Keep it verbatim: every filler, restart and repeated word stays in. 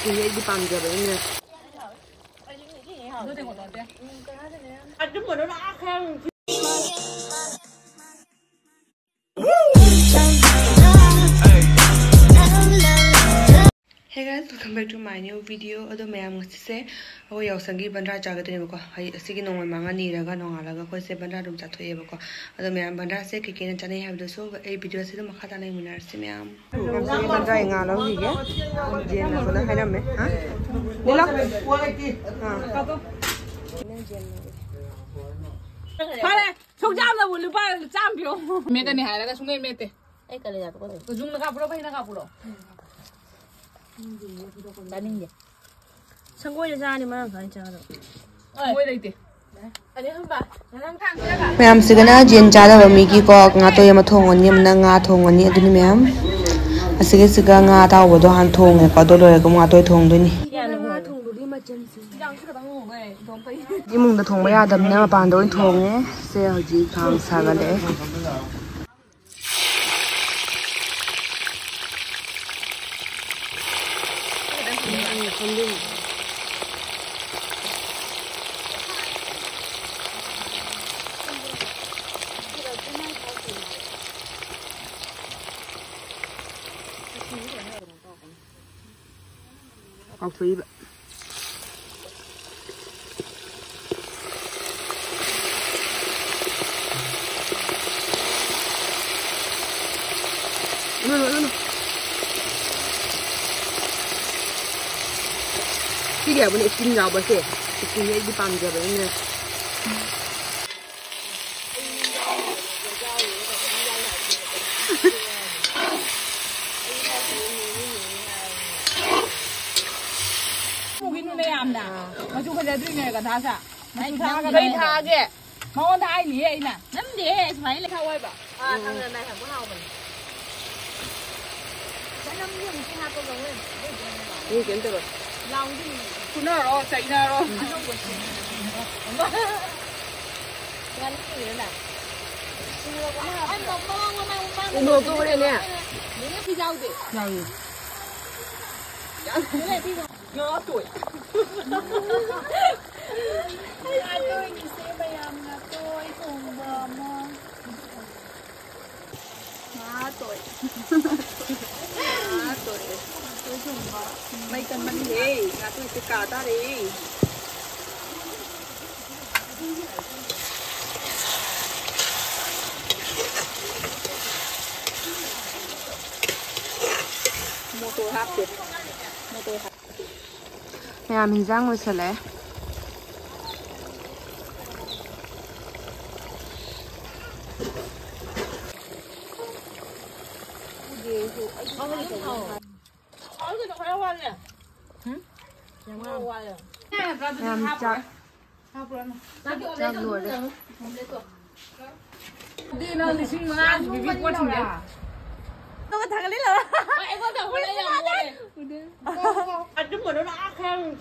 ꯑꯩꯗꯤ ꯄꯥꯝꯖꯕꯅꯤꯅ꯫ ꯑꯗꯨꯝꯕꯗꯣ ꯂꯥꯛꯈ꯭ꯔꯦ꯫ Hey guys, welcome back to my new video. ꯑꯗꯣ ꯃꯌꯥꯝ, ꯉꯁꯤꯁꯦ ꯑꯩꯈꯣꯏ ꯌꯥꯎꯁꯪꯒꯤ ꯕꯟꯗ꯭ꯔꯥ ꯆꯥꯒꯗꯣꯏꯅꯦꯕꯀꯣ꯫ ꯍꯩ ꯑꯁꯤꯒꯤ ꯅꯣꯡꯃꯩ ꯃꯉꯥꯅꯤꯔꯒ ꯅꯣꯡꯉꯥꯜꯂꯒ ꯑꯩꯈꯣꯏꯁꯦ ꯕꯟꯗ꯭ꯔꯥ ꯑꯗꯨꯝ ꯆꯥꯊꯣꯛꯑꯦꯕꯀꯣ꯫ ꯑꯗꯣ ꯃꯌꯥꯝ, ꯕꯟꯗ꯭ꯔꯥꯁꯦ ꯀꯩ ꯀꯩꯅ ꯆꯥꯅꯩ ꯍꯥꯏꯕꯗꯨꯁꯨ ꯑꯩ ꯚꯤꯗꯤꯑꯣꯁꯤꯗ ꯃꯈꯥ ꯇꯥꯅ ꯌꯦꯡꯃꯤꯟꯅꯔꯁꯤ ꯃꯌꯥꯝ꯫ ꯌꯥꯝ ꯁꯤꯒꯤ ꯕꯟꯗ꯭ꯔꯥꯒꯤ ꯉꯥ ꯂꯧꯈꯤꯒꯦ꯫ ꯌꯦꯟ ꯑꯃꯅ ꯍꯥꯏꯔꯝꯃꯦ꯫ ꯍꯥ? ꯂꯤꯂꯥ? ꯑꯥ꯫ ꯐꯔꯦ, ꯁꯨꯡꯆꯥꯝꯗꯕꯨ ꯂꯨꯄꯥ ꯆꯥꯝꯃ ꯄꯤꯔꯛꯑꯣ꯫ ꯃꯦꯠꯀꯅꯤ ꯍꯥꯏꯔꯒ ꯁꯨꯡꯃꯦꯠ ꯃꯦꯠꯇꯦ꯫ ꯑꯩ ꯀꯂꯦꯖꯥ ꯇꯨꯀꯠꯆꯩ꯫ ꯀꯨꯖꯨꯝꯅ ꯀꯥꯞꯄꯨꯔꯣ, ꯐꯩꯅ ꯀꯥꯞꯄꯨꯔꯣ? ꯆꯥꯅꯤꯡꯗꯦ꯫ ꯁꯪꯒꯣꯏꯗ ꯆꯥꯔꯗꯤ ꯃꯔꯥꯡ ꯀꯥꯏꯅ ꯆꯥꯒꯗꯕ꯫ ꯁꯪꯒꯣꯏ ꯂꯩꯇꯦ꯫ ꯃꯌꯥꯝꯁꯤꯒꯅ ꯖꯦꯟ ꯆꯥꯗꯕ ꯃꯤꯒꯤꯀꯣ ꯉꯥꯇꯣꯏ ꯑꯃ ꯊꯣꯡꯉꯅꯤ, ꯑꯃꯅ ꯉꯥ ꯊꯣꯡꯉꯅꯤ꯫ ꯑꯗꯨꯅꯤ ꯃꯌꯥꯝ, ꯑꯁꯤꯒꯤꯁꯤꯒ ꯉꯥ ꯑꯇꯥꯎꯕꯗꯣ ꯍꯥꯟꯅ ꯊꯣꯡꯉꯦꯀꯣ, ꯑꯗꯣ ꯂꯣꯏꯔꯒ ꯑꯃꯨꯛ ꯉꯥꯇꯣꯏ ꯊꯣꯡꯗꯣꯏꯅꯤ꯫ ꯏꯃꯨꯡꯗ ꯊꯣꯡꯕ ꯌꯥꯗꯕꯅꯤꯅ ꯃꯄꯥꯟꯗ ꯑꯣꯏꯅ ꯊꯣꯡꯉꯦ꯫ ꯁꯦ ꯍꯧꯖꯤꯛ ꯈꯥꯡ ꯁꯥꯒꯠꯂꯛꯑꯦ꯫ ꯀꯥꯎꯊꯣꯛꯏꯕ꯫ ꯁꯤꯒꯤ ꯍꯥꯏꯕꯅꯦ ꯏꯁꯀꯤꯟ ꯌꯥꯎꯕꯁꯦ꯫ ꯏꯁꯀꯤꯟꯁꯦ ꯑꯩꯗꯤ ꯄꯥꯝꯖꯕꯅꯤꯅ꯫ ꯄꯨꯈꯤꯅꯨꯅꯦ ꯌꯥꯝꯅ꯫ ꯃꯆꯨ ꯐꯖꯗ꯭ꯔꯤꯅꯦ ꯒꯟꯙꯥꯁꯦ꯫ ꯃꯆꯨ ꯊꯥꯛꯑꯒ ꯀꯩ ꯊꯥꯛꯑꯒꯦ? ꯃꯉꯣꯟꯗ ꯍꯥꯏꯅꯤꯍꯦ ꯑꯩꯅ꯫ ꯅꯝꯗꯦꯍꯦ, ꯁꯨꯃꯥꯏꯅ ꯂꯩ꯫ ꯊꯥꯛꯑꯣꯏꯕ꯫ ꯑꯥ, ꯊꯥꯡꯗ ꯅꯥꯏ ꯍꯥꯞꯄ ꯍꯥꯎꯕꯅꯦ꯫ ꯆꯅꯝꯗꯤ ꯑꯃꯨꯛꯀꯤ ꯍꯥꯞꯄꯒ ꯍꯣꯔꯦꯟ ꯃꯤ ꯀꯩꯝ ꯇꯧꯔꯣꯏ꯫ ꯂꯥꯎꯗꯣꯏꯅꯦ꯫ ꯐꯨꯅꯔꯣ, ꯆꯩꯅꯔꯣ꯫ ꯑꯅꯧꯕ ꯁꯦꯝ-, ꯉꯥꯅꯨ ꯄꯨꯔꯦꯅ꯫ ꯎ ꯃꯣꯔꯣꯛꯇꯣ ꯍꯣꯔꯦꯟꯅꯦ꯫ ꯅꯦꯅꯦ ꯐꯤ ꯌꯥꯎꯗꯦ꯫ ꯌꯥꯎꯏ꯫ ꯉꯥ ꯇꯣꯏ꯫ ꯉꯥ ꯇꯣꯏꯒꯤꯁꯦ ꯃꯌꯥꯝ ꯉꯥ ꯇꯣꯏ ꯊꯣꯡꯕ ꯑꯃ꯫ ꯉꯥ ꯇꯣꯏ꯫ ꯉꯥ ꯇꯣꯏ꯫ ꯇꯣꯏ ꯊꯣꯡꯕ꯫ ꯃꯩ ꯀꯟꯃꯟꯈ꯭ꯔꯦ꯫ ꯉꯥ ꯇꯣꯏꯁꯦ ꯀꯥ ꯇꯥꯔꯦ꯫ ꯃꯣꯇꯣꯔ ꯍꯥꯞꯇꯦ꯫ ꯃꯣꯇꯣꯔ ꯍꯥꯞ-, ꯃꯌꯥꯝ ꯍꯤꯟꯖꯥꯡ ꯂꯣꯏꯁꯜꯂꯛꯑꯦ꯫ ꯌꯥꯝ ꯆꯥꯛ꯫ ꯆꯥꯛ ꯂꯣꯏꯔꯦ꯫ ꯑꯗꯨꯗꯤ ꯅꯪ ꯂꯤꯁꯤꯡ ꯃꯉꯥ ꯄꯤꯕꯤ ꯄꯣꯠꯁꯤꯡꯁꯦ꯫ ꯑꯗꯨꯒ ꯊꯥꯒꯠꯂꯤꯂꯣ? ꯑꯩꯉꯣꯟꯗ ꯑꯃꯨꯛ ꯂꯩ ꯌꯥꯝ ꯑꯣꯜꯂꯦ꯫ ꯑꯗꯨꯝꯕꯗꯣ ꯂꯥꯛꯑ ꯈꯔ